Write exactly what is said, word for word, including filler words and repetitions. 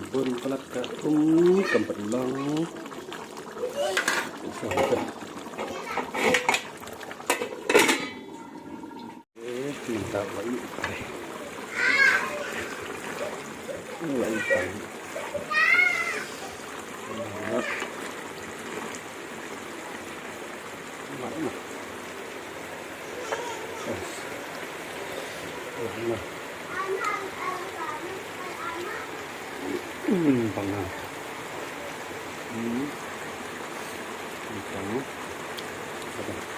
Bun palat ka um kam pat long. Mynta ba ïa kai. Ïa kai. Hmm, pang na. Hmm. Pang na. Pang.